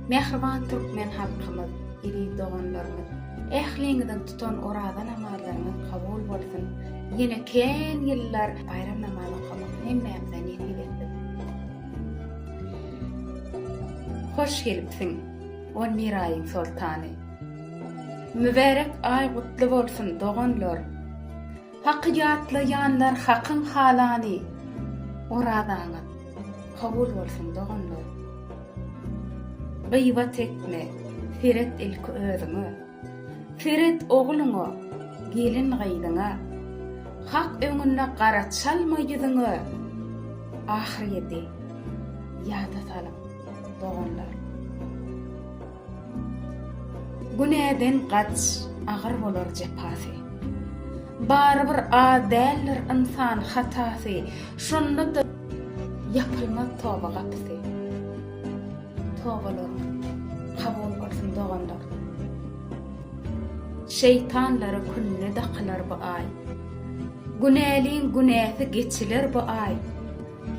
Mähriban türkmen halkymyz, eziz doganlarymyz, ähliňiziň tutan oraza namazlaryňyz kabul bolsun. Ýene kän ýyllar baýram namaz okamak hemmämize nesip etsin. Hoş gelipsiň, on bir aýyň soltany. Mübärek aý gutly bolsun, doganlar! Haky ýatlaýanlar Hakyň halany Orazaňyz kabul bolsun doganlar. Gybat etme, seret ilki özüňe. Seret ogluňa, gelin gyzyňa. Hak öňünde gara çalma ýüzüňe. Ahyrýeti ýada salyň doganlar. Günäden gaç, agyr bolar jepasy. Barybir az däldir ynsan hatasy, Şonda-da ýapylmaz toba gapysy. Tobalaryňyz kabul bolsun doganlar. Şeýtanlara künde dakylar bu aý. Günäliň günäsi geçiler bu aý.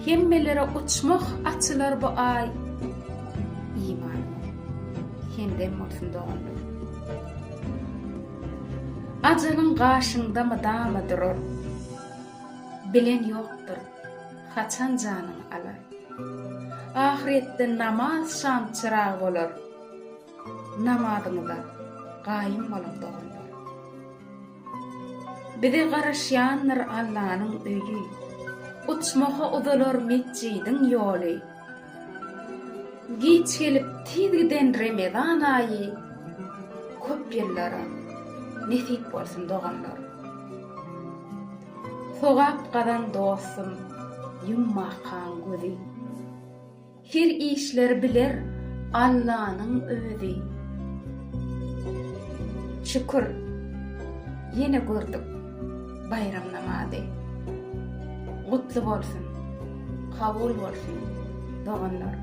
Hemmelere uçmah açylar bu aý. Imanyňyz hemdem bolsun doganlar. Ajalyň gaşyňda mydama durar. Bilen ýokdur, haçan janyňy alar. Ahyretde namaz şam çyrag bolar. Namazyňyza gaýym boluň doganlar. Bize garaşýandyr Allanyň öýi, Uçmaha uzalar metjidiň ýoly. Giç gelip tiz giden Remezan aýy Köp ýyllara nesip bolsun doganlar. Sogap gazan dostum ýummakaň gözi. Her işleri biler Allanyň özi. Şükür, ýene gördük baýram namazy. Gutly bolsun, kabul bolsun doganlar.